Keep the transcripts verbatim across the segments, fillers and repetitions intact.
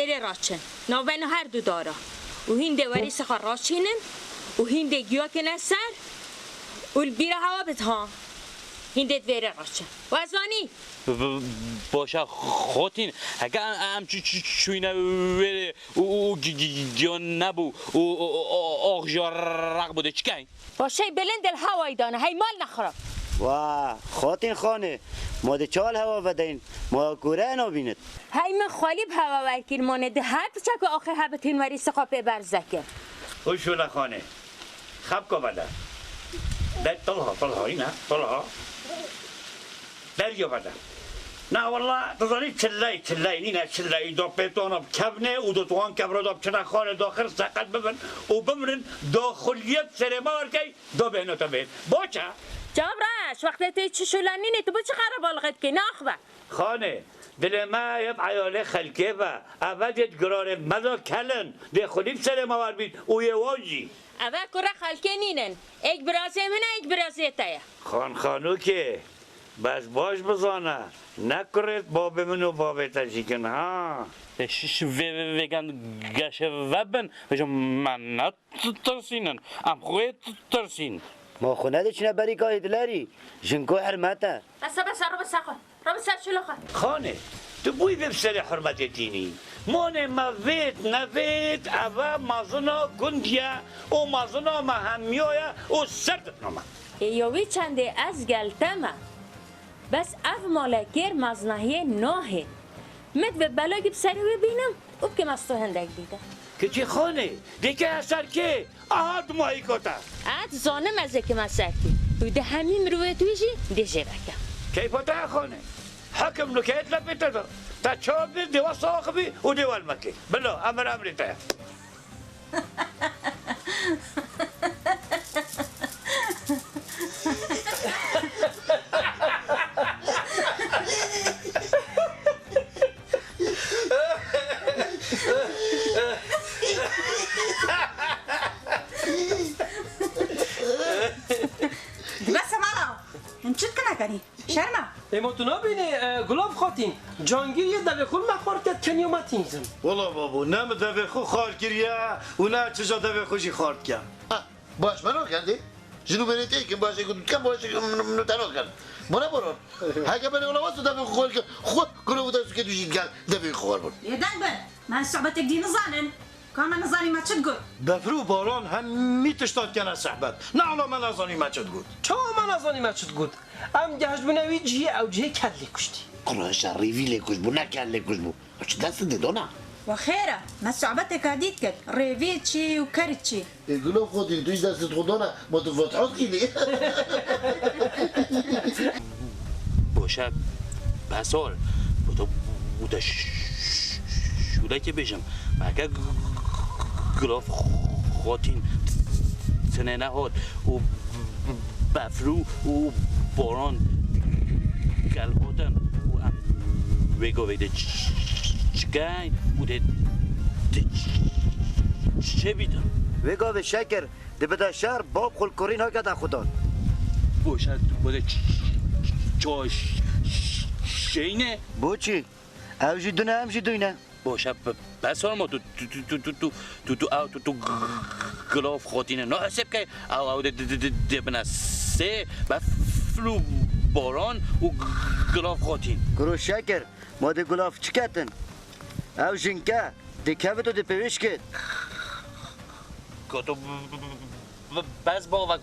Vêrê raçin. Navbeyna her du dara. Û hîn dê werîsê xwe raçînin û hîn dê giya kine ser û li bîra hewa bit ha. Hîn dê di vêrê raçin. We zanî? B-, b-, Boşa xotîn. Heke em, em çi, çi, çûyne wêrê û, û, û gi-, gi-, giya nebû û, û, û, û, ox ji req bû dê çi keyn? Paşey bilind li hewayî dane, hey mal nexrab. Wa, xotîn xanê, ma di çal hewa vedeyîn, ma kûre nabînit. Hey min xwelî bi hewa werkir mane, di her piçekê axê hebitîn werî siqa pê berz deke. Û şûle xanê, xebko vede. De Talha, Talha, îne, Talha. Derya vede. Na walla, tu zanî çilley, çilley nîne, çilley da pêtana bi kevnê û da tu wan kevra da biçine xalê daxir seqet bibin û bimrin, da xuliyet serê me werkey, da bêhna te bêhn. Boça? Çav reş, wextê tê çi şûle nînê, tu bo çi qerebalixê dikê, naxve? Xanê, dilê me yê bi eyalê xelkê be, eve dê di girarê me de kelin, dê xulî bi serê me werbît û yê wan jî. Eve kure xelkê nînin, êk birazê min e, êk birazê te ye. Xan xanûkê, bes baş bizane, ne kurê babê min û bavê te jî kin ha. Ê şiş vê, vê, vêgan geşe vebin, vêjo me ne t-, tirsînin, em xwê t-, tirsîn. Ma xwe nediçine berîka Hîtlerî, jinko hermet e. Bes e, bes e, rebe ser xwe, rebe ser şûla xwe. Xanê, tu bûyî vê bi serê hurmetê tînî. Manê me vêt, nevêt, eve mazina gund ye û mazina me hemiya ye û ser didna me. Ê ya wî çendê ez gel te me. Bes ev male kêr meznahiyê nahê. Min divê belagî bi serê wê bînim û bikim ez to hindek dîde. Kiçî Xanê, dê ke ser kê? Aha dumahîka te. Ez dizanim ez ê kime ser kê. Û di hemî mirovê wî jî dê jê veke. Keyfa te ye Xanê. Hekim nûkeyet lepê te de. Te çawa bîr dê we sax bî û dê we li me kê. Bila, emir emrê te ye. Bes e mala. Em çi dikine kenî? Şerm e. Ê ma tu nabînî, e, Gulav Xatîn, Cangîr yê devê xwe li me xwar ket, keniya me tîn dizim. Wela babo, ne min devê xwe xwar kiriye û ne çija devê xwe jî xwar dike. Ah, baş me nakin dê. Jin û mêrê têkin, baş ê ku tu dikin, baş ê ku min, min te nakin. Ma ne baran. Heke belê wela wes tu devê xwe xwar kir, xwe kuro û destûkê tu jî dikin devê xwe xwar bûn. Lê deng bin, me sohbetek dî nizanin. Ka me nizanî me çi digot? Befir û baran hemî tişta dikene sehbet. Ne ala me nezanî me çi digot. Çawa me nezanî me çi digot? Em gehiştbûne wî cihê, ew cihê kel lê kuştî. Quraşa rêvî lê kuş bû, ne kel lê kuş bû. Ew çi dest didona? Wa xêr e, me sohbeteka dî dikir. Rêvî çi û ker çi? Ê Gulav Xotîn, tu jî destê xwe dana, ma tu Fethat kî lê? Boşe, Besol, bu da, bu da ş-, ş-, şûlekê bêjim. Meke Gulav Xotîn tinê nehat û befrû û boran gel hatin û em wê gavê de ç-, ç-, çikeyn û de, de ç-, ç-, çê bîtin. Wê gavê şekir, di bide şer, bab xwe li kurî nake de xudan. Boşe, tu bide ç-, ç-, ça ş-, ş-, şeyne? Boçî? Ew jî dune, em jî duyne. Boşe, be-, bes olma, tu, tu, tu, ew, tu, tu, Gulav Xotîne. Na heseb ke, ew, ew de, de, de, de, de bine sê, befl û boran û Gulav Xotîn. Kuro şekir, ma de Gulav çiketin? Ew jinke, de kevit û de pêwişkit. Koto, Bes bava, ko-,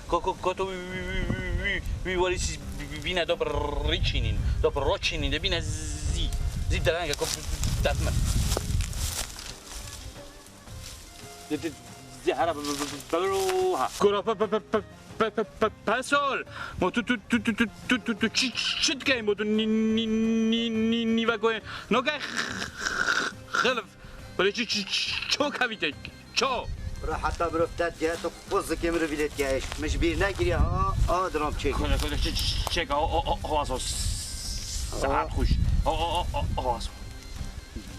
ko-, ko-, koto wî, wî, wî, wî, wî, wî, wî warî sî, wî, wî ne dop riçînîn, dop roçînîn, de bîne zî, zî derenge ko-, def min. De, de, de, hera be, be, be, be, be, ha. Kura pe, pe, pe, pe, pe, pe, pe, pesol. Mo tu, tu, tu, çi, çi dikey mo tu ni, ni, ni, ni, ni, ve koyê. No ke xilif. Böyle çi, çi, çi, çok havite. Ço? Bira heta mirov te diye tu quzikê mirovî lê diye. Min ji bîr nekiriye ha, a diram çêk. Kole, kole, çi, çi, çêk, o, o, o, o, aso. Saet xweş. O, o, o, o, o, aso.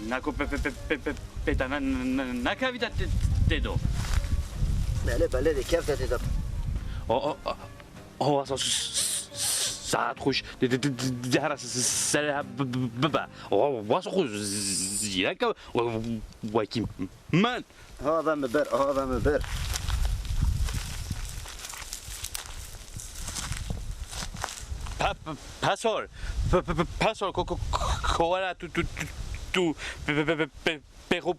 Nako pe, pe, pe, pe, pe, pe, te ne, ne, ne, nekevî te, te, te do. Belê, belê, de kev te tê de. O, o, o, o, aso, s-, s-, s-, Saet xweş di, di, di, di, di her se, se, se, bi, bi, bi, bibe. Wa, wa xwe zîrek e, wa, wekî min. Ava min bir, ava min bir. Pe, pe, pesor, pe, pe, pe, pesor, ko, ko, ko, kowara tu, tu, tu, tu, pe, pe, pe, pe, pe, pê xwe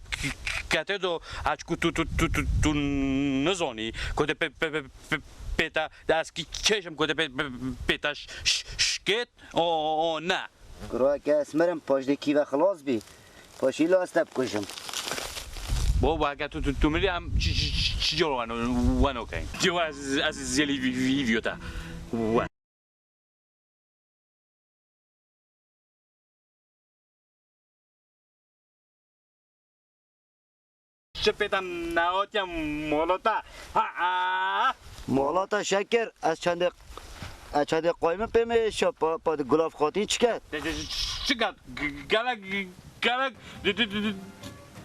kete do, aç ku tu, tu, tu, tu, tu nizanî, ku de pe, pe, pe, pe, pêta, de ez kî kêşim ku de pe, pe, pe, pêta ş, ş, şikêt, o, o, o, ne. Kurake ez mirim, paşdê kî ve xilas bî. Paşî la ez te bikujim. Bo, bo, heke tu, tu, tu mirî em çi, çi, çi, çi cor weno, weno keyin. Cewa ez, ez zêlî vî, vî, vî, vî, te. Wen. Çi pêta nehatiye molota? Ha, ha. Molota şekir, ez çendê, ez çendê qoymin pê me şa pa, pa di Gulav Xatîn çiket? Çiket, gelek, gelek, di, di, di, di,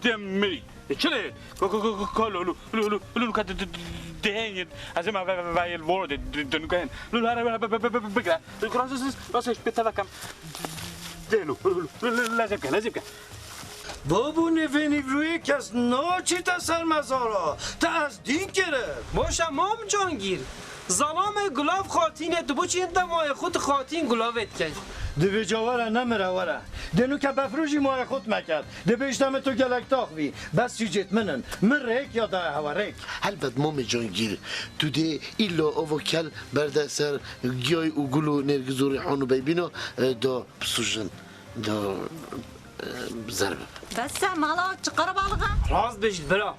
di, mirî. Çi lê? Ko, ko, ko, ko, ko, lu, lu, lu, lu, lu, ka di, di, di, di, hên, ez ê me ve, ve, ve, yel voro de, di, di, nuka hên. Lu, lu, hara, be, be, be, be, be, bigre. Lu, kurasız, nasıl, pê tevekem. De, lu, lu, lu, lu, lu, lezem ke, lezem ke. Babo, nêvê nîvrûyê kes naçîte ser mezara. Te ez dîn kirim. Boşa Mam Cangîr. Zalamê Gulav Xatînê tu biçîn demayê xwe tu Xatîn Gulavê dikey. Divê ca were nemire were. Dê nûke befrû jî mayê xwe meket. Dê bêjte min tu gelek tax bî. Bes sûcêt min in. Min rêk ya daye hewe rêk. Helbet Mamê Cangîr, tu dê îlla ava kel berde ser giyay û gul û nêrgiz û rîhan û beybîna, e, da bisûjin. Do, e, bi zer bibe. Bes e, mala çi qerebalix e? Rast bêjî bira.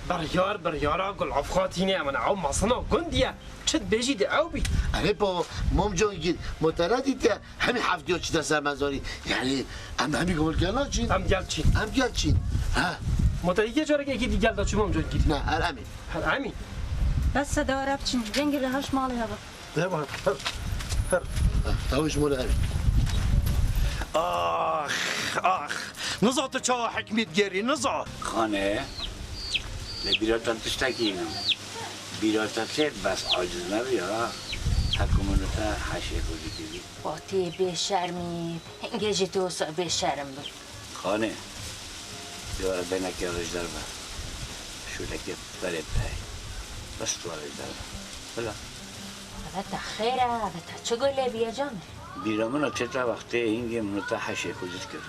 Biryar, biryara Gulav Xatînê, em ew mesina gundî ye. Çi dibêjî dê ew bî. Erê baba, Mam Cangîr, ma te nedîtiye hemî heftiya çîte ser mezarî. Yanî, em hemî gel naçîn. Em gel çîn. Em gel çîn. Ha. Ma te dîtiye carekê êkî dî gel da çû Mam Cangîr? Ne, her emî. Her emî. Bes e, dewere biçin. Cengî re heş malê hebe. Dema, her, her. Ew ji mole ev. Ax, ax. Niza tu çawa hikmî digerî, niza. Xanê, lê bîra te tiştekî ne. Bîra te tê, bes aciz nebî ya. Hekû min û te heşê xwe dikirî. Fatihê bêşermî, hingê jî tu wisa bêşerm bî. Xanê, ya ez benekê rij derve. Şûlekê berê bihey. Bes tu rij derve. Bila. Eve te xêr e, eve te çi gulê bîye canê? Bîra min a tê te wextê hingê min û te heşê xwe dikir.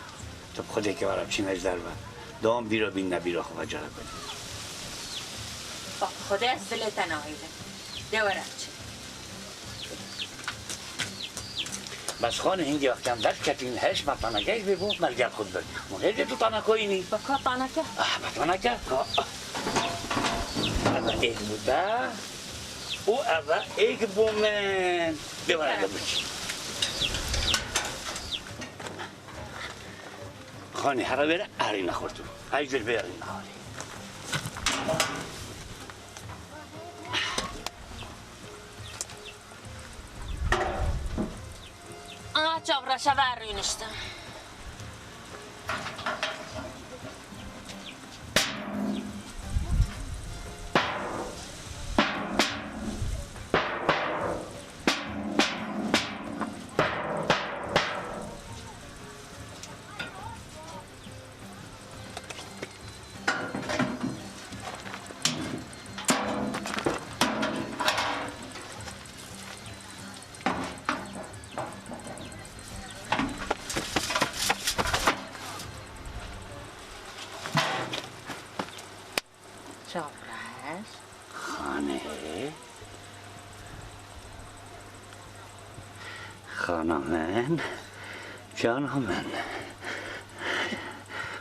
Tu bi Xwedê ke were biçîn ez derve. Dewam bîra bîn ne bîra xwe vecara kunî. Bak Xwedê ez dilê te nahêlim. De were biçin. Bes xanê hingê wextiyan derketîn heş me tanekeyek vê bû, me li gel xwe dibir. Hûn hêdî tu taneko înî? Bi ka taneke? Ah, me taneke. Ah, ah. Eve êk bû te. Û eve êk bû min. De were de biçî. Xanê here wêre erî nexurtû. Ay jir bê erî nexurî. Aa, çavreşe ver rûniştim. Çavreş. Xanê. Xana min. Cana min.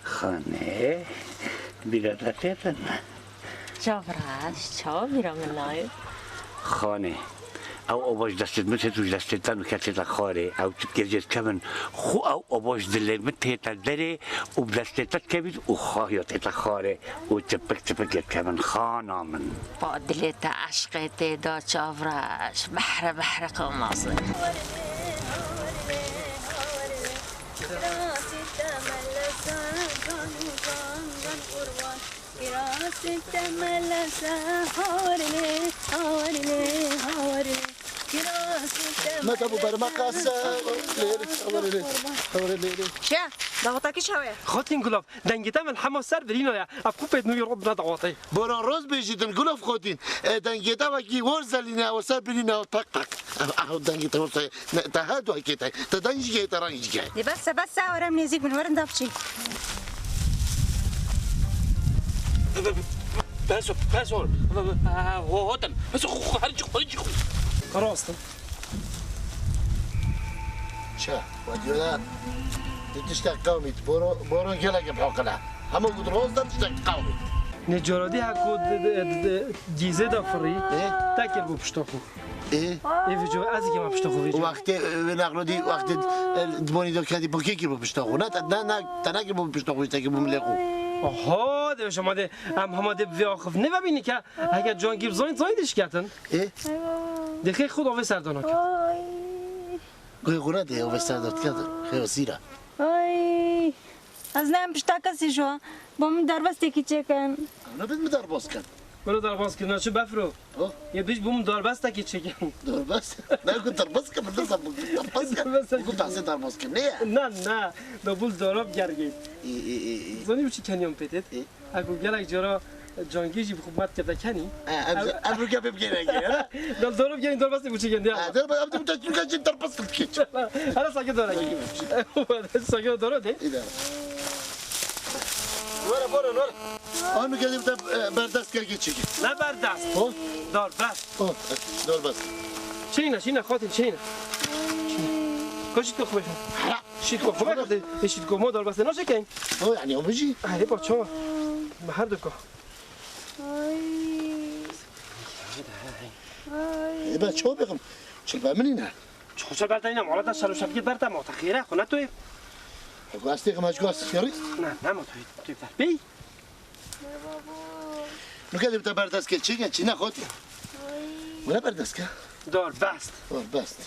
Xanê. Bîra te têtin. Çavreş, çawa bîra min nayê? Xanê. Ew ava ji destê min têt û ji destê te nûke tête xarê. Ew çi dikir jê dikevin. Xwe ew ava ji dilê min tête derê û bi destê te dikevît û xahiya tête xarê û tipik tipik jê dikevin. Xana min. Pa dilê te eşqê tê da çavreş. Behre behre qewmazê. Kirasê te meleze, hawarilê, hawarilê, hawarilê. Meta bu berma qasa. Lêrê, lêrê, lêrê. Şe, dawata kî çawa ye? Xotîn Gulav, dengê te min hema ser birîna ye. Ev xwe pêt nû rot ne dawatê. Boran roz bêjî din Gulav Xotîn. E, dengê te wekî wor zelîne, wor ser birîne, tak tak. Ah, ah, dengê te wor ser, ne, te her du hekê te. Te deng jî gehê, te reng jî gehê. Dê bes e, bes e, were em nêzîk bin, werin da biçîn. Pes ol, pes ol. Ho-, hotin. Pes ol, her çi, her çi. Rast e. Çi? Wediyoda tu tiştek qewmît. Boro, boro gelek bi hoqila. Hema ku roz da tiştek qewmît. Ne caradî ha ku d-, d-, d-, d-, dîzê da firî. E? Tekir bu pişta xwe. Ê? Ê vêco, ez ê kema pişta xwe vêco. Wextê, e, wê nexlo dî, wextê, e, di bonî de kedî, bo kê kir bo pişta xwe? Ne, te, ne, ne, te nekir bo pişta xwe, te kir bo milê xwe. Aha, de şema de, em hema de bi vê axiftinê ve bînî ke, heke cangî bi zanî, zanî dişketin. Ê? De xê xwe davê serdana kir. Ay. Guhê xwe ne de, o vê serdana dike de, xê o sîra. Ay. Ez nayêm pişta kesî ji wan. Bo min derbastekî çêkin. Ew nebit min derbas kin. Wilo derbas kirina çi befro? Oh. Yê biş bo min derbastekî çêkin. Derbas? Ne ku derbas kin, min disa bu derbas kin. Derbas kin. Bu behsê derbas kin, ne ye? Na, na. Da bul dorab gergê. Ê, ê, ê, ê. Zanî bi çi keniyam pê têt? Ê. Eku gelek cara cangî jî bi xwe mat kete kenî. E, em, ev, em rûke pê bigêne gê, he? Dal dorab gerî derbas bu çi kendi. E, dorab, em de bu çi kendi derbas kit. Hala sakit dora. Sakit dora de. Îdare. Were, were, were. Anu gelip de, e, berdest ke geçecek. Ne berdest? Ho? Dor, best. Ho, dor, best. Çeyna, çeyna, xatin, çeyna. Koşit ko xweş. Şit ko xweş. Şit ko mo dor, best. Ne çekin? Ho, yani o biji. Ay, pa ço. Her duko. Ay. Ay. E, ben ço bekim. Çil ben minine. Ço çil ben tayna, mala da şalo şafke berda mo ta xire, xona tu. Ko astê xema çko as xiri? Na, na mo tu, tu ber. Bey. Nuke de te berdest ke, çi ke, çi ne xoti? Wala berdest ke? Dor best. Dor best.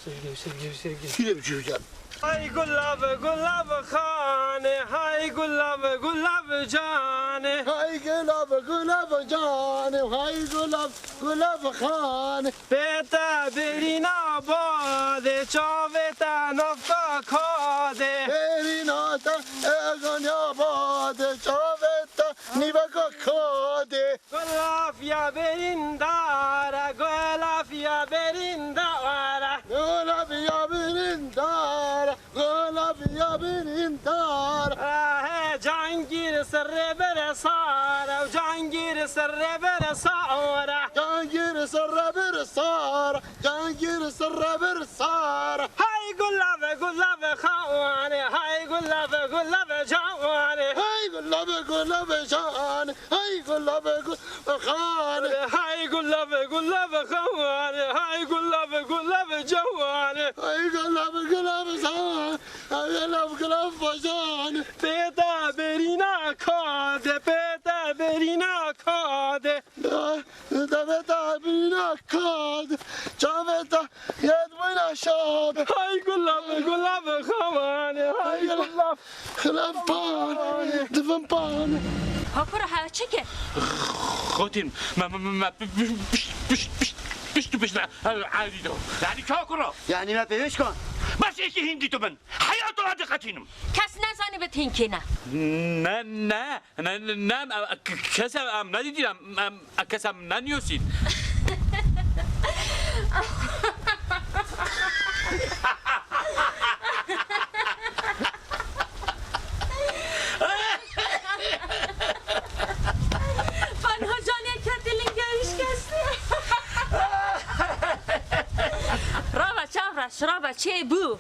Sevgi, sevgi, sevgi. Kîre bi cû gel. Hay gulav, gulav xane, hay gulav, gulav cane. Hay gulav, gulav cane, hay gulav, gulav xane. Pê te birîna badê, çavê te navka kadê. Birîna te eganya badê, çavê te nîveka kadê. Gulafiya birîndara, gulafiya birîndara. Gulafiya birîndara, gulafiya birîndara. He, cangîr serre bere sara, cangîr serre bere sara. Cangîr serre bere sara, cangîr serre bere sara. Hay gulave, gulave xane, hay gulave, gulave cane. Hay gulave, gulave cane, hay gulave, gulave xane. Hay gulave, gulave xane, hay gulave, gulave cane. Hay gulave, gulave cane, hay gulave, gulave cane. Pê te birîna kade, pê te birîna kade. Devê te birîna kad, çavê te yê dibîna şad. Hay gulav, gulav xawane, hay gulav. Gulav pan, divin pan. Hakura ha çike? Xotîn, me, me, me, me, piş, piş, piş, piş, piş, piş, ne, el, el, do. Yani kakura. Yani me pêwêş kan. Bes êkî hîn dîtibin. Heyatê we diqetînim. Kes nezanî bi hîn kê ne. Ne, ne, ne, ne, ne, em, k-, kes em, em nedîtîn, em, em, kes em neniyosîn. Van hocanê kete lingeriş kesti. Rava çavra, şrava çê bû.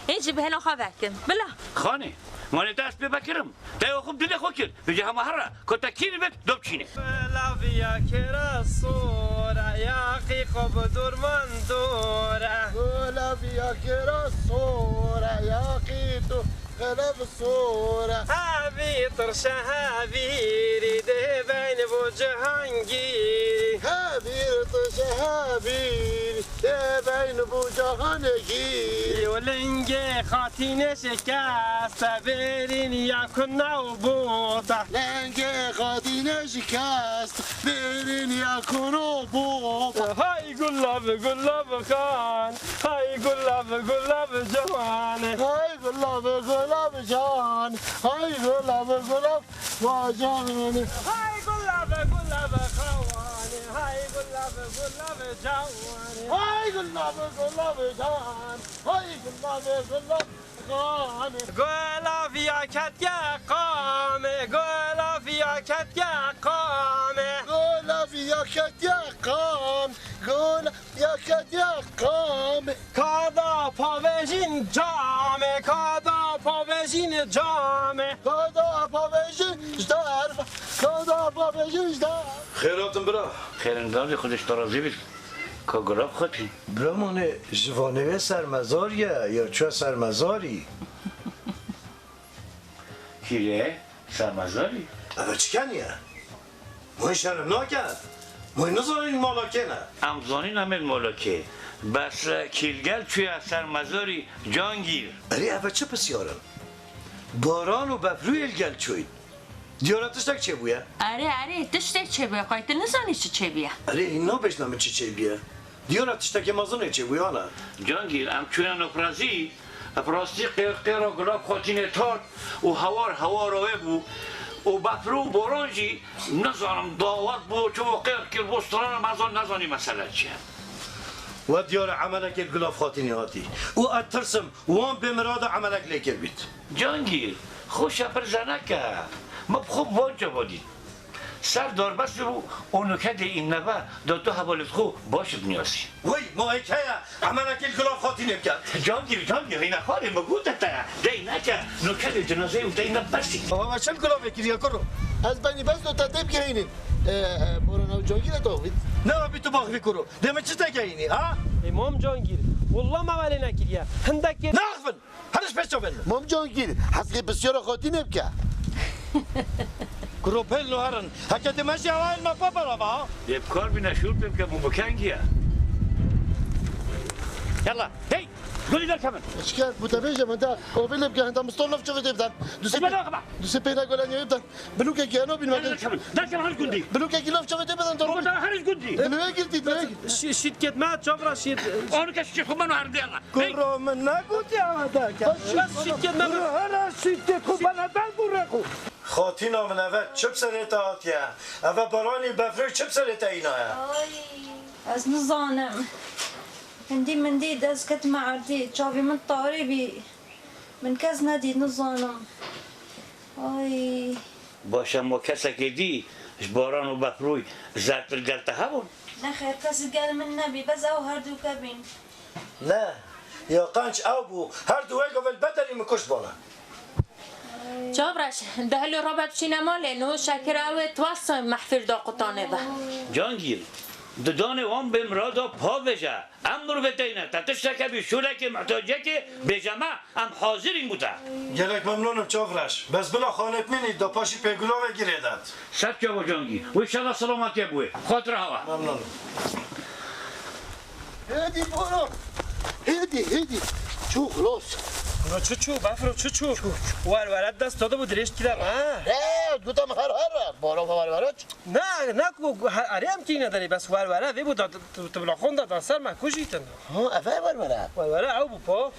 Ê jî bi hêla xwe vekim. Bila. Xanê, wanê te ez pê vekirim. Te xwe dilê xwe kir. Vêca hema here. Ku te kî bibêt, dop çînê. Laviya kira sora, yaqî xwe bi dorman dora. Laviya kira sora, yaqî tu qelev sora. Hevî tirşe hevîrî, dê beyn bo cihangîrî. Bîr tu şeha bîr, tê beyn bû cahanê gîr. Û lingê xatînê şikeste, bêrîn ya kuna û bûta. Lingê xatînê şikeste, bêrîn ya kuna û bûta. Hay gulav, gulav xan, hay gulav, gulav can. Hay gulav, gulav can, hay gulav, gulav Bacanê. Hay gulav, gulav xawanê, hay gulav, gulav cawanê. Hay gulav, gulav can, hay gulav, gulav xanê. Gulaviya ketiye qamê, gulaviya ketiye qamê. Gulaviya ketiye qam, gula Ya ketiye qamê. Kada pavêjin camê, kada pavêjin camê. Kada pavêjin ji derve, kada pavêjin ji derve. Xêr hatin bira. Xêr in, gavê xwe ji te razî bît. Ka gulav xwetî. Bira, mane ji vanê wê sermezar ye, ya çûye sermezarî? Kîre, sermezarî? Eve çi keniye? Moy şerm nake? Moy nizanin mala kê ne? Em zanîn em ên mala kê. Bes, e, kîlgel çûye ser mezarî Cangîr. Erê, eve çi pisyar in? Baran û befrûyê li gel çûyî. Diyara tiştek çêbûye? Erê, erê, tiştek çêbûye. Qey tu nizanî çi çêbûye? Erê, hîn nabêjne min çi çêbûye. Diyara tiştekê mezinê çêbûye, ana. Cangîr, em çûne nofrazî, bi rastî qêr qêra Gulab Xatînê tat û hawar hawara wê bû û befrû û boran jî, nizanim, dawet bû, çawa qêr kir, bo strana mezan, nezanî mesele çi ye. We diyar e emelekê li Gulab Xatînê hatî û ez tirsim wan bêmirada emelek lê kiribît. Cangîr, xwe şepirze neke. Me bi xwe bi van çava dît. Ser darbestî bû û nûke dê înne ve, da tu hevalê xwe baş biniyasî. Wey, ma hêk heye emelekê li Gulab Xatînê biket. Cangîr, Cangîr, hîne xwarê min gote te, dey neke, nûke dê cinazeyê û te înne bersî. Baba, me çend gulavê kiriye kuro? Ez benî bes do te tê bigihînin. E, e, Boran ew Cangîr e tu axivît. Ne axivî tu baxivî kuro? Dê min çi te gehînî, ha? Ê mam Cangîr, wallah me welê nekiriye. Hindekê. Naxivin! Herin ji pêş çavên min. Mam Cangîr, hezkê pisyara Xatînê bike. Kuro pêl no herin. Heke dê me jî hewa me pa bera ba. Lê bi kar bîne şûr pê bike, bû bi kengiye. Yalla, hey, gulî derkevin. Çiker, bû te bêje min de, o vê lê bike, henda mistol nov çavê tê bidan. Du sê Ê, bela xema. Du sê pêne goleniyê bidan. Bilûkekî eno bîn me. Derkevin, derkevin her gundî. Bilûkekî nov çavê tê bidan, Ama doğru. Daha her gundî. Dilê girtî, dilê. Şî-, şît ket me, çavra şît. Onu kes şît xwe beno her diyana. Kuro min negotiye eve derke. Bes şît ket me. Kuro hera şît ket xwe bene ber bû rê xwe. Xatîna min, eve çi bi serê te hatiye? Eve baranî befrê çi bi serê te înaye? Ay, ez nizanim. Hindî mindî dest ketime erdî, çavê min tarî bî. Min kes nedî, nizanim. Ay. Baş e, ma kesekê dî ji baran û befrûy zert li gel te hebûn? Nexêr, kes li gel min nebî, bes ew herdûke bîn. Ne, ya qenc ew bû, her du wê govê li bedelî min kuşt bana. Çavreş, de hilê rabe biçîne malê, niho Şekir ew ê twasa mehfîl da qutanê be. Cangîr, didanê wan bê mirada pavêje. Em mirovê te ne, te tişteke bî, şûrekê, mihtaciyekê bêje me, em hazir în bo te. Gelek memnûn im Çavreş. Bes bila xanetmînî da paşî pê gulavê girêdet. Ser çava Cangîr. Wî şeva selametiyê bo wê. Xatir hewa. Memnûn im. Hêdî boro. Hêdî, hêdî. Çû xilos. Bro, çi çû? Befro, çi çû? Çû, çû. Werwere dest dade bû dirêj kî de, ha? He, gotam her her. Boro werwere çi? Na, na ku ha-, erê em kî ne derê, bes werwere vê bû da, tu, tu bila xon da, da ser me kujîtin. Ha, eve werwere. Werwere ew bû po.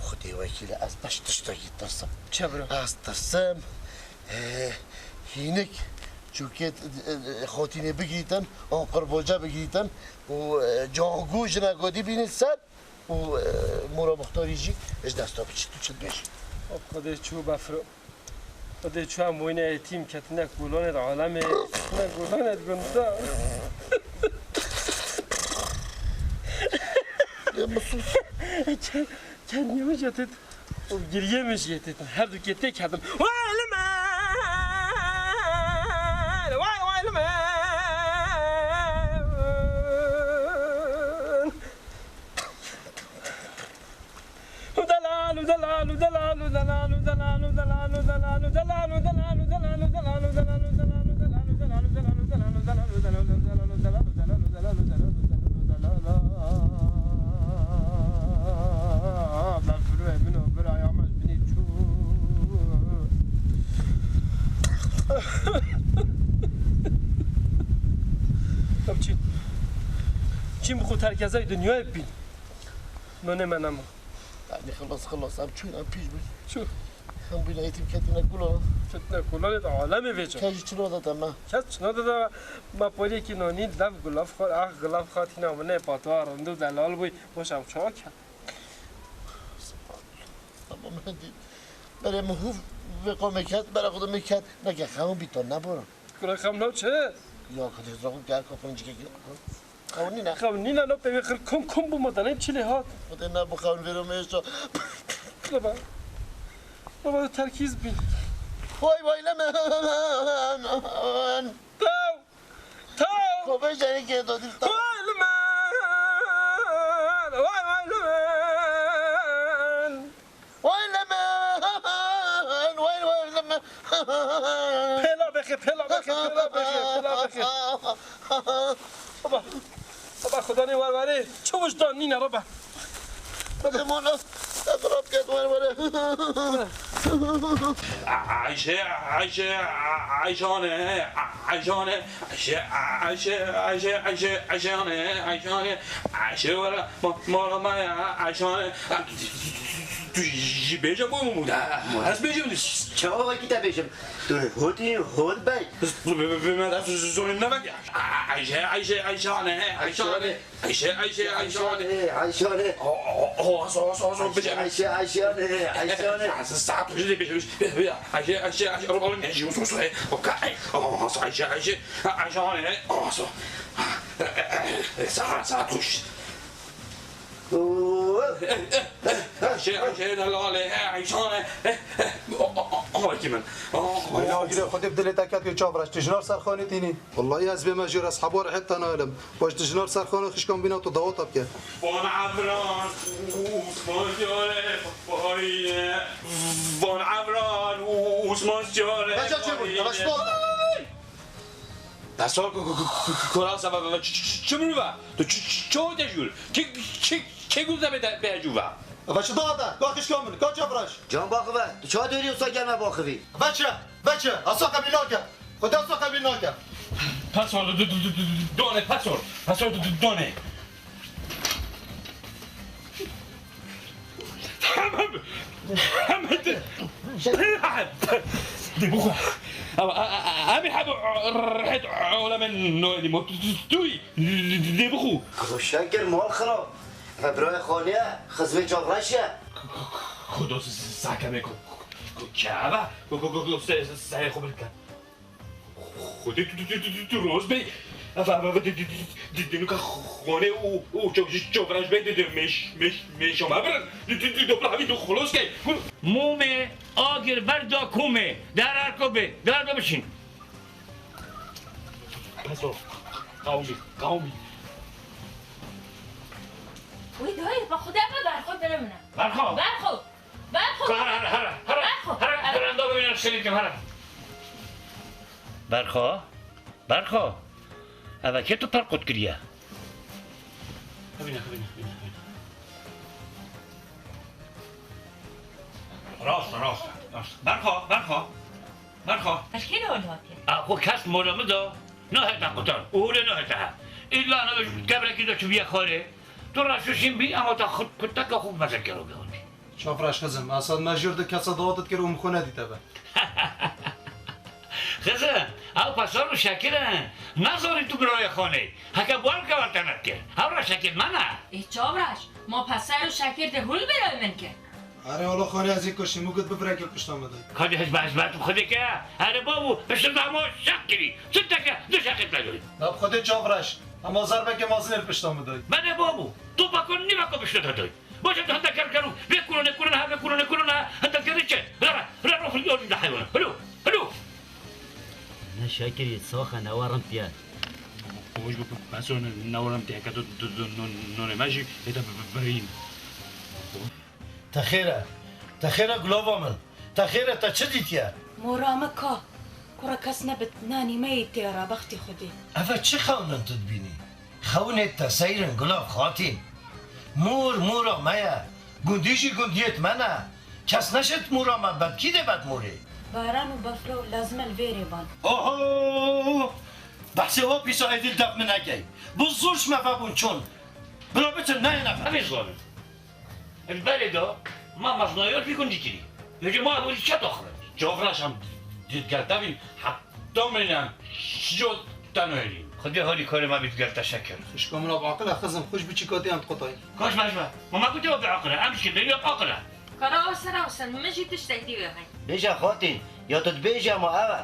Xwedê wekîle ez beş tiştekî tirsim. Çi bro? Ez tirsim, e, hînik çûkê, e, e, xotînê bigîtin, an qirboce bigîtin û, e, cangû jine godî bînin ser û, e, Mûra Muxtarî jî ji desta biçî. Tu çi dibêjî? Xwedê çû befro. Xwedê çû em bûyne yetîm, ketine kolanê di alemê, ketine kolanê di gunda. Ê, min sus. Ke-, kendî min jê têt û giriyê min jê têt. Her du kê tê ketim. Wayli min! Way, wayli min! Delal, delal, delal, delal. Ev çî? Çî bi xwe terkezey dinyayê bîn. Nonê me nema. Yanî xilas, xilas, em çûn, em pîş bûn. Çû. Em bûn eğitim ketine kula. Ketine kula, lê de alemê vêca. Kes jî çi nade te me. Kes çi nade te me. Ma polêkî nonî dev gulaf xwe, ah, gulaf xwe tîna min ê patwa rindu delal bûy. Boş em çawa ket. Tamam, hadi. Berê min hûv vê qomê ket, berê xwe de min ket. Neke xewn bî to, nebora. Kura xem nav çi? Ya, xwe dê ziraxo gel, xwe pincikê gel. Xewn nîne. Xewn nîne, no pê wê xir kum kum bû, ma daneyim çi lê hat. Xwe dê ne bu xewn vêro me êşa. Baba. Baba, terkîz bî. Vay vay le me. Taw! Taw! Xwe bêje yekê to dî taw. Vay li min! Vay, vay li min! Vay li min! Vay, vay li min! Pêla bexê, pêla bexê, pêla bexê, pêla bexê. Baba, baba, xudanê werwerê, çi wijdan nîne, baba. Baba. Limon, ez rab ket werwerê. Ayşe, Ayşe, Ayşane, Ayşane, Ayşe, Ayşe, Ayşe, Ayşe, Ayşane, Ayşane, Ayşe were, ma-, mara me ya, Ayşane. Tu jî bêje bu mu da? Ez bêjim. Çawa wekî te bêjim? Tu hotî hot bey. Bi, bi, bi, bi me de zonim ne bek ya. Ayşe, Ayşe, Ayşane, Ayşane. Ayşe, Ayşe, Ayşane. Ayşane, Ayşane. O, o, o, so, so, so, bêje. Ayşe, Ayşane, Ayşane. Sa-, saat hoş de bêje, bêje. Ayşe, Ayşe, Ayşe. Oğlum, ne diyorsun, so, so, e? O ka-, e, o, so, Ayşe, Ayşe. Ayşane, o, so. Saat, saat hoş. Ayşe, Ayşe, delale, Ayşane. O, o, o, o, kim ben? O, o. Weyla gire, xwe dê bi dilê te ket wê çavreş. Tu jinar serxanê tînî. Wallahî ez bê me jêr, ez heba rihê te nalim. Baş tu jinar serxanê xişkan bîna tu dawata bike. Van Evran, Usman Cale, Fayne. Van Evran, Usman Cale, Beca çê bû? Fayne. Yavaş ol. Pesor ku, ku, ku, ku, ku, kora seba, ç-, ç-, ç-, çi mirov e? Tu ç-, ç-, çi hote jûr? Kê, kê, kê gul te bê, bê jû ve? Eva çi daha da? Ka xişka min, ka çavreş. Can baxive, tu çawa dêrî wisa gelme baxivî? Veçe, veçe, asa qebîl nake. Xuda asa qebîl nake. Pesor, du, du, du, du, du, done, pesor. Pesor, du, du, done. Hemê de. Dê bixwe. Em, em, em, em, em, rehet, ola me no, dê mo, tu, tu, tu, dê bixwe. Şekir mal xirab. Ve birayê xanê ye, xizmê çavreş ye. Xudo s-, s-, sakeme ku, ku, ku, çava, ku, ku, ku, ku, se, se, se, xwe bilke. Xwedê tu, tu, tu, tu, tu, tu roz bey. Ev, ev, ev, di, di, di, di, di, nuka xwane û, û ço-, ço-, çovraş bey, di, di, mêş, mêş, mêşo me birin. Di, di, di, dopla havî tu xulos key. Mûmê agir berda kumê. Derar ko bê. Derar da bişîn. Peso. Qawmî, qawmî. Wî dayê, pa xwe de me berxwe bire min e. Berxwe? Berxwe. Berxwe. Hara, hara, hara, hara, Berxwe. Hara, hara, enda bibîne şerîkim, hara. Berxwe, Berxwe. Eva kê tu per qut kiriye? Hebîne, hebîne, hebîne, hebîne. Rast, rast, rast. Berxwe, Berxwe. Berxwe. Ez kê de hol hatiye? A xwe kes mora min da, nahete qutan. Û hûlê nahete he. Îlla ana bi kevrekî de çûbiye xwarê. Tu raşûşîn bî, ama ta xut-, kuteka xwe mezekero bihotî. Çavreş xizim, esad me jûr di kesa dawet dikir û min xwe nedîte be. Xizim, ew pesar û şekir in. Nazanî tu birayê xanê. Heke bar ke wan te nedikir. Hewra şekir me ne. Ê çavreş, ma pesar û şekir de hûl birayê min kir. Erê ola xanê ez ê kuşîm û got bivirek li pişta me dayî. Kadî hizmet hizmet bi xwedê ke. Erê babû, pişta te hema şeq kirî. Çi te ke, du şeqê te doyî. Nab xwedê çavreş. Hema zerbeke mezin li pişta me dayî. Belê babû, tu bako nîveko pişta te doyî. Baş e, tu hende ker kerû. Vê kurone, kurone, ha, vê kurone, kurone, ha. Hende kerê çi? Hira, hira, hira, hira, hira, hira, hira. Ne şekirî, saxe, ne werin piye. Hoş bu, ben sonra ne werin piye, ke tu, tu, tu, non, nonê me jî, ê te bi, bi, birîn. Te xêr e, te xêr e gulava min. Te xêr e, te çi dîtiye? Mora me ka. Kura kes nebit, nanî me yê têra, bextê Xwedê. Eve çi xewn in tu dibînî? Xewnê te seyr in gulav xatîn. Mûr, mûra me ye. Gundî jî gundiyêt me ne. Kes neşit mûra me bet kî dê bet mûrê? Baran û befro lazim e li vêrê ban. Oho! Behsê we pîsa êdî li def min nekey. Bi zor ji me vebûn çûn. Bila biçin, neyê nefe. Evê zanin. Li berê de ma meznayor fî gundî kirî. Yê ma hûrî çet axivin. Cavraşan di, di gerte bîn heta meynem şico tenoyîn. Xwedê harî karê me bî digerte şekir. Xişka min a bi aqil e, xizim, xwe ji biçîka te em diqutayî. Kaş me ji me. Ma me gotê we bi aqil e, em ji kê bêrî aqil e. Kara Aser Aser, min jî tiştek dî wê hey. Bêje xatîn, ya tu dibêje ma ew e.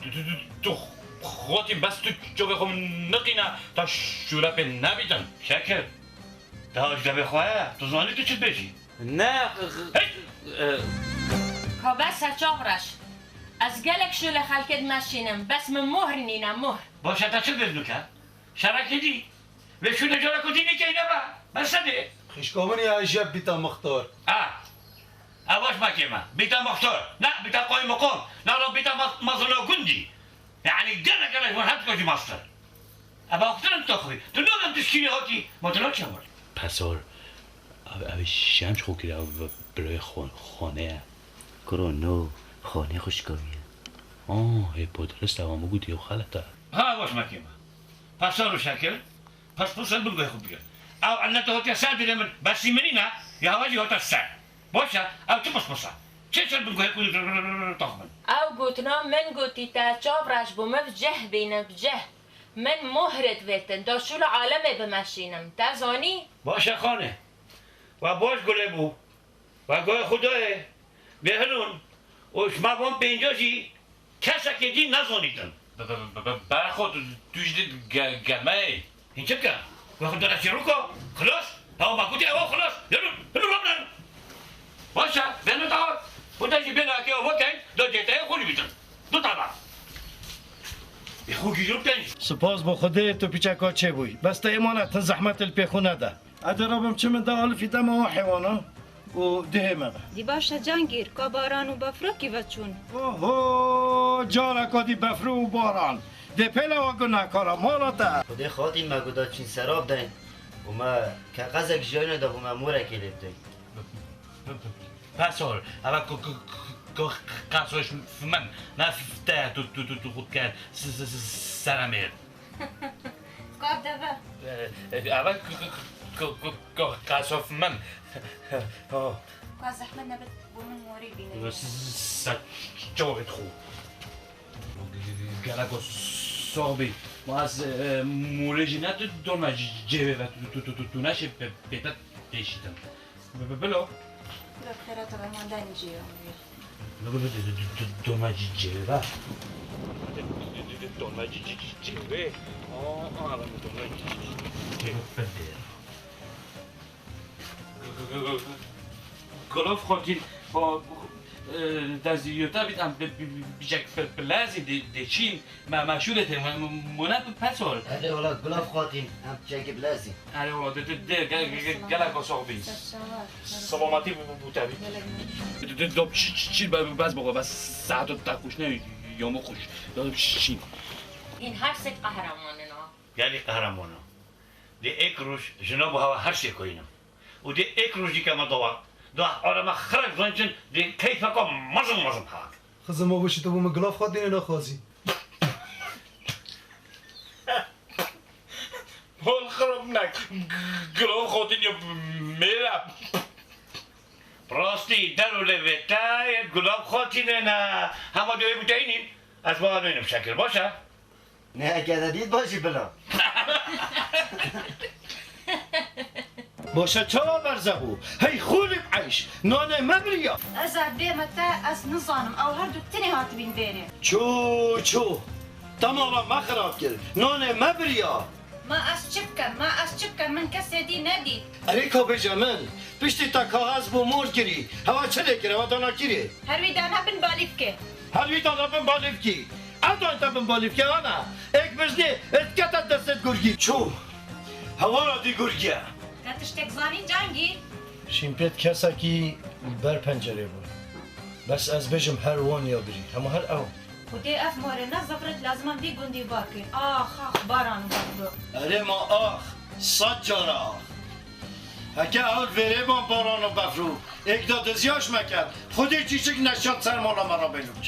Tu, tu, tu, tu xatîn bes tu çavê xwe min niqîne, ta şûre pê nebîtin. Şekir, te ji devê xwe ye, tu zanî tu çi dibêjî? Ne, Hey! e, Ka bes e Çavreş. Ez gelek şûlê xelkê dimeşînim, bes min muhr nîne, muhr. Baş e, te çi dibêjî ke? Şerekê dî. Vê şûnê cara ku dî nîkeyne be. Bes e dê. Xişka min ya jeb bîta mixtor. Ha. Ev baş mekê me. Bîta mixtor. Ne, bîta qaymoqam. Ne, ra bîta ma-, mazlûma gundî. Yani gelek gelek van her tişt jî mastir. Ev axtir tu xwî. Tu ne tu şkînî hatî. Ma tu ne çemur. Pesor. Ev, ev şem ji xwe kiriye, ev birayê xwan-, xwanê ye. Kuro no, xwanê xwe şikaviye. Ah, hê podirist ew hemû gotî ew xelet e. Ha, baş mekê me. Pesor û Şekir, pispis li bin guhê xwe bigir. Ew illete hatiye ser dilê min, besî min nîne, ya hewa jî hate ser. Baş e, ew çi pispis e? Çi ser bin guhê xwe tax min? Ew gotina min gotî te, Çavreş, bo min bi cih bîne, bi cih. Min mohrê divêtin, da şûla alemê bimeşînim. Te zanî? Baş e xanê. We baş gulê bû. We guhê Xwedayê. Bêhilûn. Û ji me van pênca jî kesekê dî nezanîtin. Be-, be-, be-, be-, berxwe tu, tu jî dê ge-, gemeyê. Hîn çi bike? We xwe dere çîroka. Xilas. Hewa me gotî ewa xilas. Yürü, yürü, yürü. Baş e, bêhna da. Xwedê jî bêhna ke ewa key, da cêteyê xwe jî bîtin. Du taba. Ê xwe gîjir bikeyn. Spas bo Xwedê tu piçeka çêbûyî. Bes te emanet in, zehmet li pê xwe nede. Edê rabim çi min da alifî dema o heywana û dihê me be. Dî baş e Cangîr, ka Baran û Befro kî ve çûn? Oho, careka dî Befro û Baran. Dê pêle wa gunehkara mala te. Xwedê xatîn me guda çîn serab deyn. Û me keqezek jiyayne de bû me morekê lê bideyn. Pesor, eve ku, ku, ku, ku qesoş min, ne f-, te tu, tu, tu, tu xud ke s-, s-, s-, seremêr. Ka deve. E, e, eve ku, ku, ku, ku, ku qesof min. Oh. Ka zehmet nebit, bo min morî bîne. S-, s-, se çavê xwe. Gelek o sox bî. Ma ez, e, morê jî ne tu dona c-, cêvê ve tu, tu, tu, tu, tu neşê pe-, pête têşîtin. Bi-, bi-, bilo. Kura xêra te be, ma denê jê ya. Bilo, bilo, do-, do-, do-, dona c-, cêvê be. Do-, do-, do-, do-, dona c-, c-, c-, cêvê. Aa, aa, ben dona c-, c-, c-, cêvê be. Gulaf xortîn, xo, e, dezî yota bît, em bi, bi, bi, bicek bi, bi lezî de, de çîn, me, me şûre te, me, me, mone bi pesor. Erê wala Gulaf xortîn, em bicekî bi lezî. Erê wala, de, de, de, ge-, ge-, ge-, gelek sox bî. Selametî bu, bu, bu te bî. De, de, de, çi, çi, çi, be, be, bes bixwe, bes saeto te xweş ne, yomo xweş. De, çi, çi. Hîn her sê qehreman in ha. Gelî qehreman in. Dê êk roj jina bo hewa her sê koyînim. Û dê êk rojî ke me dawa, da arama xirek zançin dê keyfeka mezin mezin hat. Xizim, o bişî tu bo min Gulaf xatînê naxwazî. Hol xirab nek, Gulaf xatîn ya mêr e. Rastî, der û lê vê te yê Gulaf xatînê ne. Hema dê wê biteynîn, ez bala neynim şekil, baş e? Ne, heke te dît baş î bila. Baş e, çawa berze bû? Hey xûlî bi eyş, nanê me biriya. Ez ê bême te, ez nizanim, ew her du tenê hatibîn vêrê. Çû, çû. Te mala me xirab kir. Nanê me biriya. Ma ez çi bikim, ma ez çi bikim, min kesê dî nedît. Erê ka bêje min, piştî te ka ez bû mor kirî, hewa çi lê kir, hewa dana kirê? Her wî dana bin balîfkê. Her wî dana bin balîfkî. Ev dan te bin balîfkê ana. Êk biznê, êk kete destê gurgî. Çû. Hewara dî gurgî ye. Te tiştek zanî Cangî? Şînpêt kesekî ber pencerê bû. Bes ez bêjim her wan ya birî. Hema her ew. Xwedê ev morê ne zivrit lazim e vî gundî bar kê. Ax, ax, baran û befro. Erê ma ax, sed cara ax. Heke ew vêrê ban baran û befr û êk da diziyaş me kerd. Xwedê çîçik neşand ser mala me re bêlûç.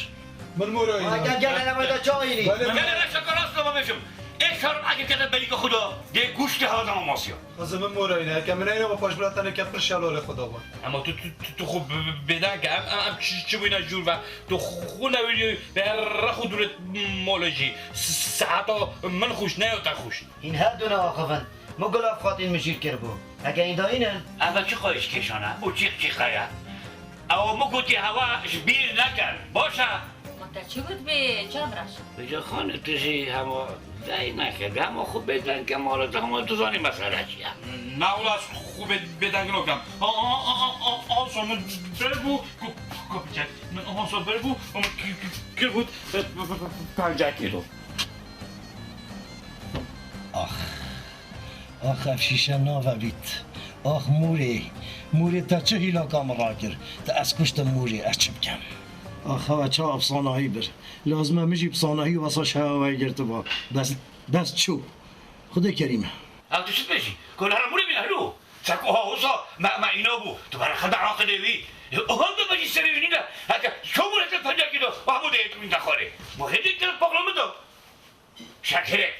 Min mor ayîne. Gel, gel, hele me de çay înî. Belê. Gel hele şaka rast dama bêjim. Ê şar eke kete berîka xwe da. Dê gûştê hewa dama masiya. Ez ê min mor ayîne. Heke min eyne ve paşbira tenê ke pir şelalê xwe da var. Ama tu, tu, tu, tu xwe bi, bi, bêdeng ke. Em, em, em çi, çi bûyne jûr ve. Tu xwe newîrî be rex û dûrê mole jî. S-, saeta min xweş ne ya te xweş. Hîn her du neaxivin. Min gulaf xatîn min jîr kiribû. Heke hîn dayînin? Eve çi qayîşkêşan e û çîqçîqa ye? Ew min gotî hewa ji bîr nekin. Baş e? Ma te çi got bê Çavraş? Vêca xanê tu jî hema dey neke. Hema xwe bêdeng ke mala te hema tu zanî mesele çi ye. Na wila ez xwe bê-, bêdeng nakim. A, a, a, a, a, anso min ber bû ku, ku, ku biçe. Min anso ber bû û min ki-, ki-, kir bût, e, pe-, pe-, pe-, penceh kîlo. Ax. Ax, ev şîşe navevît. Ax, Mûrê. Mûrê te çi hîlaka min rakir? Te ez kuştim Mûrê, ez çi bikem? Ax, hewe çawa bi sanahî bir. Lazim e min jî bi sanahî wesa ji hewe wegirtiba. Bes, bes çû. Xwedê kerîm e. Ew tu çi dibêjî? Ku li Mûrê bîne hilo? Çek oha hosa me, me îna bû. Tu bere xeda aqilê wî. Oha de me jî serê wî nîne. Heke ço Mûrê te penceh kîlo. Wah bû de yê tu min de xwarê. Bo hêdî te paxla min de. Şekirê.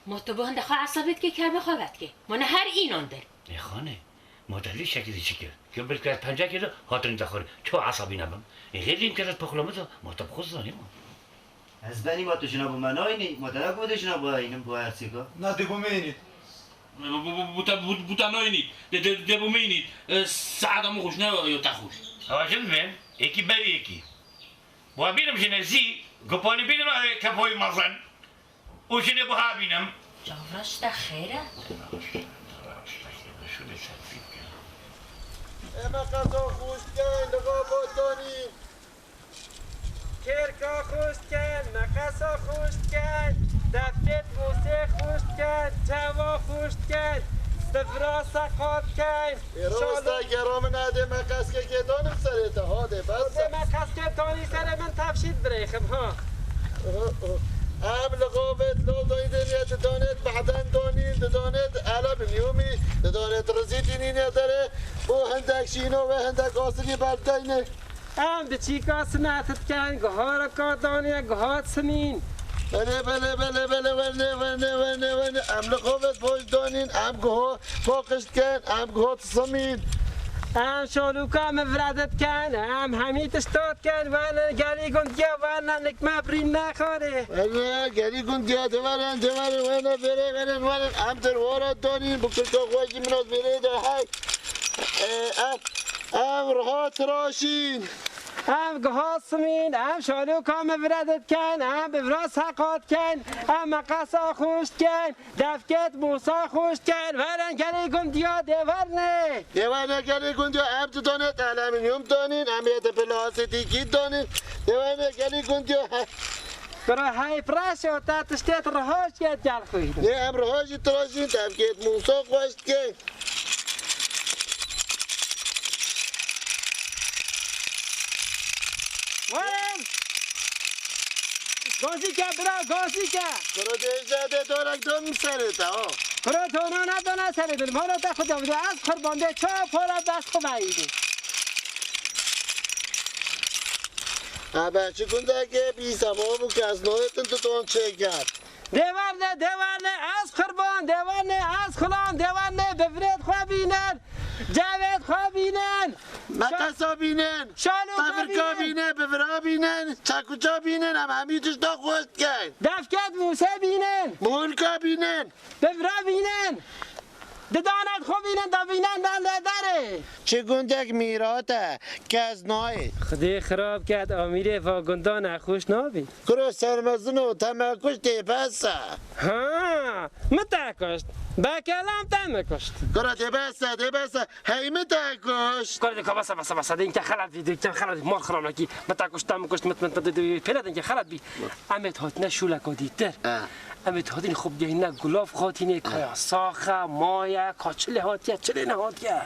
Ma tu bo hinde xwe esabê dikê, kerbe xwe vedikê. Ma ne her înan dir. Ê xanê, ma te lî şekirî çi kir? Kir bir kez penceh kir, hatin te xwe. Ço esabî nebim. Ê xêr dîm keret poxla min de, ma te bi xwe zanî ma. Ez benî ma tu jina bo me nayînî, ma te ne ku de jina bo eynim bo ersîka. Na dê bo me yînî. Bu, bu, bu, bu te, bu, bu te nayînî. De, de, de bo me yînî. E, saeta min xweş ne yo te xweş. Ewa jin bim, êkî berî êkî. Wa bînim ji nezî, gopalî bînim, e, kefoyî mezin. Û jinê buha bînim. Çavraş te xêr e? Ê meqesa xweş dikin, li xwe botanî. Kêrka xweş dikin, meqesa xweş dikin, defkêt mûsê xweş dikin, çawa xweş dikin, sifra seqa dikin. Ê rawesta gera min, hadê meqeskekê danim serê te, hadê bes e. Meqeskê danî serê min tevşît birêxim ha. Em li xavêt lo doydên ye didanêt behden donîn, didanêt elebniyumî, didanêt rizîtî nîne derê û hindek şîno ve hindek asilî berdeyne. Em bi çîka sinet dikin, guhareka daniye, guhat simîn. Belê, belê, belê, belê, werne, werne, werne, werne. Em li xavêt boş danîn, em guha paqij dikin, em guhat simîn. Em şalûka min vire dikin, em hemî tişta dikin, werne gelî gundiya, werne nik me birîn nexare. Werne gelî gundiya, de werin, de werin, werne bêrê werin, werin. Em dir wara danîn, bi kirka xwe jî min ot bêrê de hey. Ê, em, em riha tiraşîn. Em giha simîn, em şalûka min vire dikin, em bi vira seqa dikin, em meqesa xweş dikin, defkêt mûsa xweş dikin, werin gelê gundiya dê werne. Dê werne gelê gundiya, em tu danêt eleminyum danîn, em yê de plastîkî danîn. Dê werne gelê gundiya. Kuro hey preşo te tiştêt riha şiyet gel xwî. Nê em riha jî tiraşîn, defkêt mûsa xweş dikin. Werin! Gazî ke bira, gazî ke! Kuro dêje dê dorek don serê te, ha. Kuro dona ne dona serê bin, vana te xwe de ez qurban dê çawa para dest xwe veyî. Ebe çi gundeke bî sema bû kes noyetin tu ton çêker. Dê werne, dê werne, ez qurban, dê werne, ez xulam, dê werne, bi virêt xwe bînin, cevêt xwe bînin. Meqesa bînin, şalûka tevirka bînin, bînin, bi vira bînin, çekuça bînin, em hemî tişta xweş dikin. Defket mûse bînin. Mûlka bînin. Bi vira bînin. Didanet xwe bînin, da bînin, dan lê derê. Çi gundek mîrat e, kes nayê. Xwedê xirab ket, amîrê va gundan nexweş nabî. Kuro sermezin û te me kuşt, dê bes e. Ha, min te kuşt. Be kelam te min kuşt. Kuro dê bes e, dê bes e. Hey min te kuşt. Kuro dê ka bes e, bes e, bes e. Dê inke xelet bî, dê inke xelet bî. Mal xirab nekî. Min te kuşt, te min kuşt, min, min, min, dê, dê, pêle dê inke xelet bî. Em ê hatine şûleka dîtir. Ha. Em ê hatine xwe bigehîne gulaf xatînê, kaya sax e, maye, ka çi lê hatiye, çi lê nehatiye.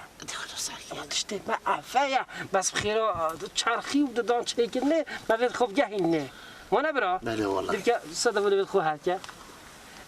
Ama tiştê me efe ye. Bes bi xêra, e, çerxî û didan çêkirinê me vê xwe bigehînê. Wane bira? Belê wala. Dibke, se de vê xwe herke.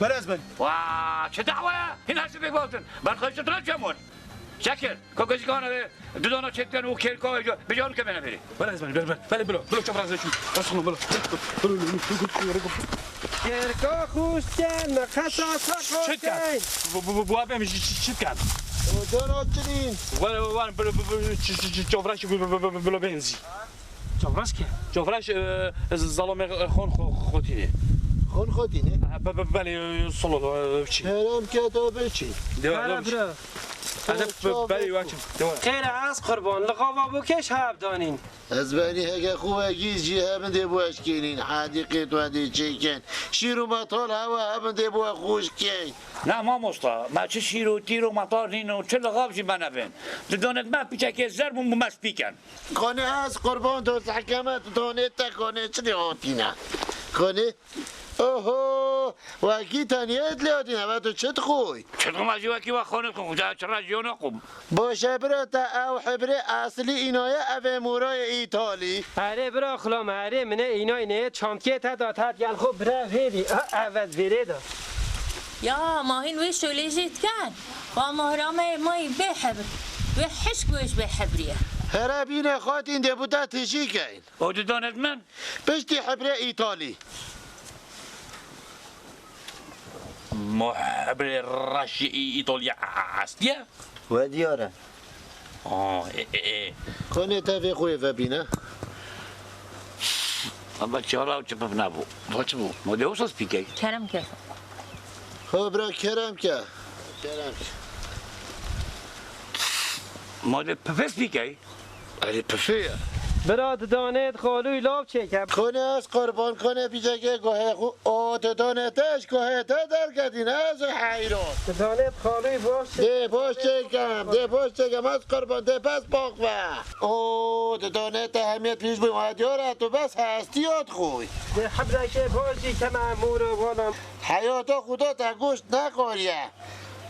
Were ez ben. Wa, çi dawa ye? Hîn her şevê gotin. Ben xweşitira çemon. Çekil. Kokojîkana ve dudana çetken û kêrka ve bijan ke bene beri. Were ez ben, ber, ber. Belê bilo, bilo çabra ez çim. Ez xunum bilo. Kêrka xuşken, nefesa çak Çitken. Xuşken. Bu, bu, bu, bu abim çitken. O dora çinin. Were, were, bilo, bilo, çi, çi, çi, çavraş, bilo, bilo, bilo, bilo benzî. Çavraş ke? Çavraş, e, zalome, e, xon xo-, xotîne. Xon xotîne? Ha, be, be, belê, e, solo, e, çi. Kerem ke to biçî. Dewa, Hele dewa, bira. Hadi, be, belê, wa çi. Dewa. Xêr ez qurban, li xava bû keş hevdanîn. Ez benî heke xwe gîz jî hebin dê bû eşkênîn, hedîqê tu dê çêken. Şîr û metal hewa hebin dê bû xûşkên. Na mamosta, me çi şîr û tîr û metal nîn û çi lixaf jî me nebin. Di donet me piçekê zer bûn bû me spîken. Xanê ez qurban do zehkeme tu donê te xanê çi dê hatîne? Xanê? Oho! Wekî teniyet lê hatîne ve tu çi dixoy? Çi dixwim ez jî wekî we xanê dixwim, xwe çi re jiyo naxwim. Baş e bira te ew hibrê eslî înaye ev ê morayê îtalî? Erê bira xulam erê min ê înaynê çamkê te da te gel xwe bira vêrî. Ev ez vêrê da. Ya, ma hîn wê şolê jê dikin? Wa Mahrameyê ma yî bê hebir. Wê hişk wê ji bê hebriye. Here bîne xatîn dê bû te tijî keyn. O didanet min? Piştî hebrê Îtalî. Ma hebrê reşî Î-, Îtalya estiye? We diyar e. Aa, e, e, e. Konê te vê xwê vebîne. Ama çara çi pif nebû. Va çi bû? Ma de wisa spîkey? Kerem ke. Ho bira kerem ke. Kerem ke. Ma de pifê spîkey? Erê pifê ye. Bira didanê xalûy lav çêke. Konê ez qurban konê pîçekê guhê xwe. O didanê te ji guhê te derketîn ez heyran. Didanê xalûy baş çêke. Dê baş çêkem, dê baş çêkem ez qurban, dê pes bak ve. O didanê te hemiyet pîç bû, ma diyar e tu bes hestiyat xwe. Dê hebrekê baş jî keme mûr û walan. Heyata xuda te goşt nexwariye.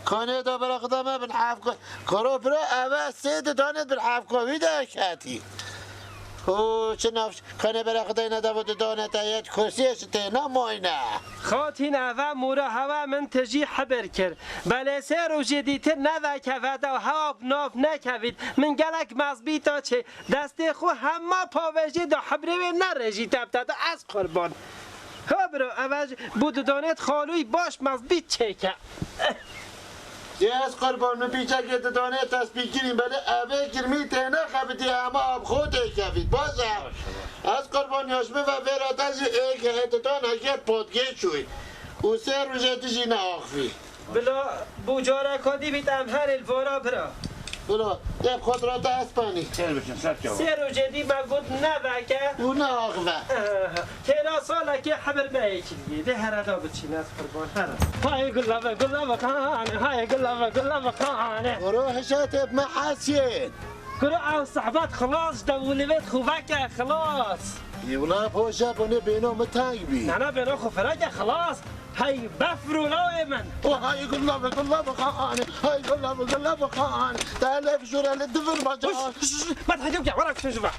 Kanê da bira xuda me bin hevko-, karo bira eve sê didanê bin hevkovî de ketî. Ho, çi navş, kanê bere xidayne devo didane te yet kursiyê şi têna mayne. Xatîn, eve mûra hewa min tijî hibir kir. Belê sê rojê dîtir neveke veda hewa bi nav nekevît. Min gelek mezbîta çê. Destê xwe hema pavêjê de hibrê wê nerêjî tepte de ez qurban. Ha bro, eve ji bo didanêt xalûyî baş mezbît çêke. Dê ez qurban, min pîçekê didanê tespî kirîn, belê evê kirmî têne xebitî hema ab xwe têkevît. Baş e. Ez qurban ya ji min ve vêra te jî êk hê didanekê potgê çûyî. Û sê rojê tu jî neaxivî. Bila bû careka dî bît em herê li vara bira. Bila, dê bi xwe bira te ez panî. Ser biçin, ser çawa. Sê rojê dî me got neveke. Û neaxive. Aha. Têna salekê hemir me yekî dibî. Dê here da biçîne ez qurban, here. Hay gulave, gulave xane, hay gulave, gulave xane. Kuro hişatê bi me hesiyên. Kuro ew sehbet xilas de û livêt xwe veke xilas. Yê wina poşe bûne bêno min teng bî. Nana bêno xwe fireke xilas. Hey befr û lawê min. O hay gulave, gulave xane, hay gulave, gulave xane. Te lef jûre li divir baca. Şş, şş, şş, me dihekê bike, were kişin ji ve.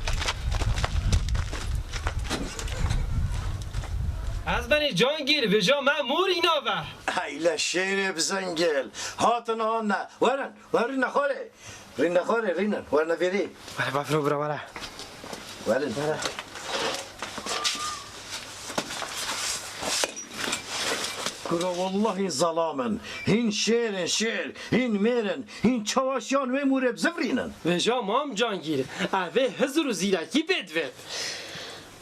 Ez benî Cangîr, vêja me mûr îna ve. Hey le şêrê bi zengil. Hatin anne. Werin, werin nexwarê. Rîne xwarê, rînin. Werne vêrî. Were bafiro bira, were. Werin. Were. Kuro wallahî zelam in. Hîn şêr in, şêr. Hîn mêr in. Hîn çawaşiyan wê mûrê bi ziv rînin. Vêja mam Cangîr, evê hizir û zîrekî pê divê.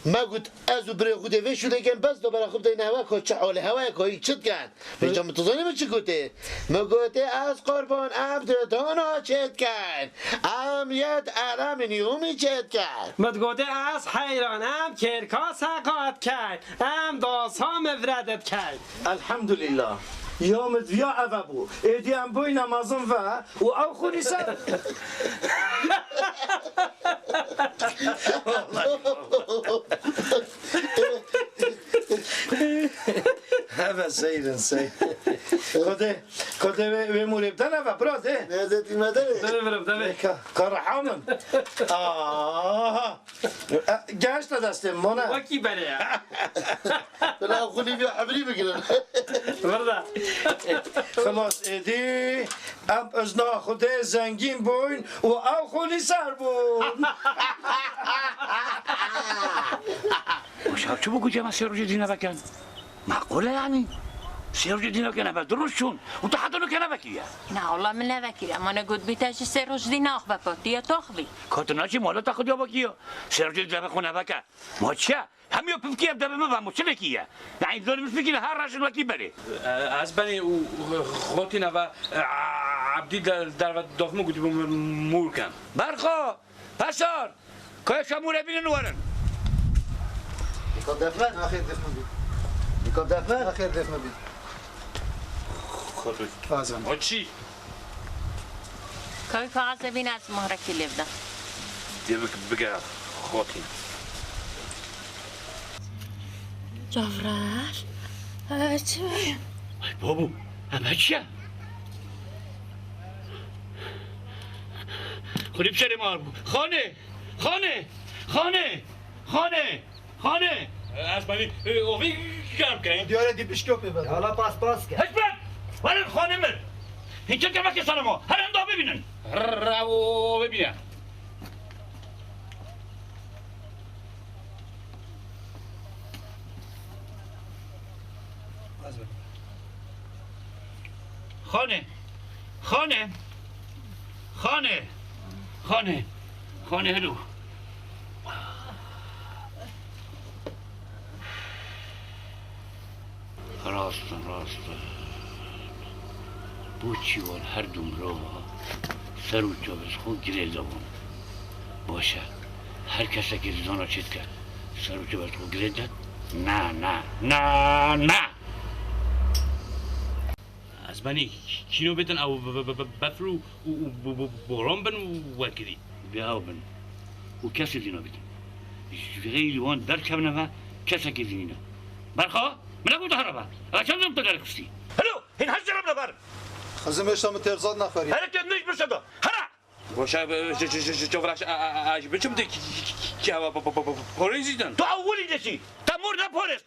Me got, ez û birê xwe dê vê şûlê gen, bes do bera xwe bideyne hewe ko çi hol e, hewe ko yî çi diken. Vêca min tu zanî min çi gotê? Min gotê, ez qurban, em di dona çê diken. Em yê di elemînyumî çê diken. Min gotê, ez heyran, em kêrka seqa diken. Em dasa mivre diken. Elhamdulillah. Ya min viya eve bû. Êdî em boyne mezin ve û ew xwînî ser. Heve seyrin sey. Kodê, kodê wê, wê mûrê bidene ve, bira dê. Ne zêtî me de. Dene bira, dene. Ka, ka reha min. Aha. E, gehişte destê min, mane. Wekî berê ya. Bila xulî bir hebrî bigirin. Burada. Xilas êdî, em izna Xwedê zengîn bûyn û ew xulî ser bûn. Û şev çi bû ku cema sê rojê dî nevekin? Maqûl e yanî? Sê rojê dî nevekin, eve du roj çûn. Û tu heta nûke nevekiriye. Na, wala min nevekiriye. Ma ne got bî te jî sê roj dî naxve patiye taxvî. Ka tu naçî mala te xwe diya vekiya. Sê rojê dî deve xwe neveke. Ma çi ye? Hemiya pivkî ev deve min ve, ma çi vekî ye? Yanî zanî min fikî ne her rejin wekî berê. E, ez benî û xotî neve, e, Ebdî de, derve dofmu gotî bû min mûr ken. Berxo! Peşar! Kaya şamûre bînin werin. Dikkat defne. Naxêr defne bî. Dikkat defne. Naxêr defne bî. Xotî. Azam. O çi? Kawî kaxezê bîne ez mohrekî lê bide. Dê bik-, bige xotî. Cavreş. Ev çi? Ay babû, em heçiye. Xulî bi şerê mar bû. Xanê! Xanê! Xanê! Xanê! Xanê! Ez benî, e, ovî germ keyin. Diyare dî pişko pê be. Hala pas pas ke. Hikmet! Werin xanê min! Hîn çi kevekê sanemo? Her hemda bibînin! Rewo bibîne! Xanê! Xanê! Xanê! Xanê! Xanê! Xanê helo! Rast in, rast in. Boçî wan her du mirova ser û çavêz xwe girêde bûn. Baş e, her kesekê dizana çê dike. Ser û çavêz xwe girêde. Na, na, na, na! Ez benî kîno bêtin ew be-, be-, be-, be-, befr û, û, û bo-, bo-, boran bin û wekirî. Bê ew bin. Û kesê zî nabêtin. Ji xeyrî wan derkevne ve kesekê zî nîne. Berxa, min negot here be. Ev çend zim tu derxistî? Helo, hîn heşt zirem ne ber. Xizim êşa min têrzat naxwerî. Here ke nêj bir şeda. Here! Roşa, e, ç-, ç-, ç-, ç-, çavraş, a, a, a, a, ji biçim de ki, ki, ki, ki, hava, pa, pa, pa, pa, pa, parêzî din. Tu ewilî deşî. Te mor ne parêz.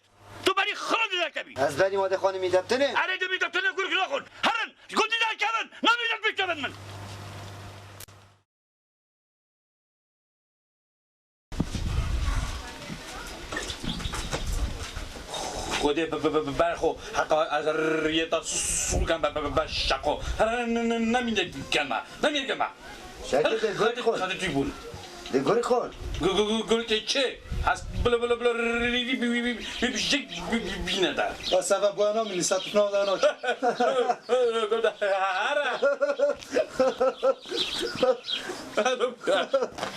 Tu berî xirindî derkevî. Ez berî wadê xanimî deptinê. Erê, demî deptinê gurk naxwin. Herin, ji gundî derkevin. Namî dest bikevin min. Xwedê bi, bi, bi, bi ber xwe heqa ez riyê te sû-, sû-, sû-, kem be, be, be, be, şeqo. Here, ne, ne, ne, nemîne kema. Nemîne kema. Şekil de gurk xwe. Xwedê tu bûn. De gurk xwe. Gu-, gu-, gu-, gurkê çi? Has bile, bile, bile, ri, ri, ri, bi, bi, bi, bi, bi, jek, bi, bi, bîne de. Ya sebep bu ana milî, sa tutma da ana. Hara.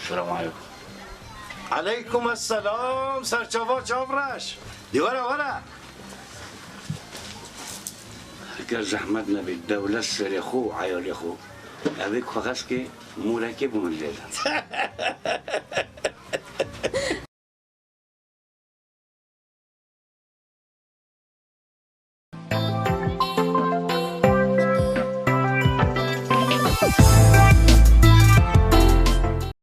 Selam aleyküm. Aleykum esselam, serçava çavreş. Di were, were. Heger zehmet nebê, dewlet serê xwe û eyalê xwe. Ev ê ku xeqes ke mûrekê bi min lê de.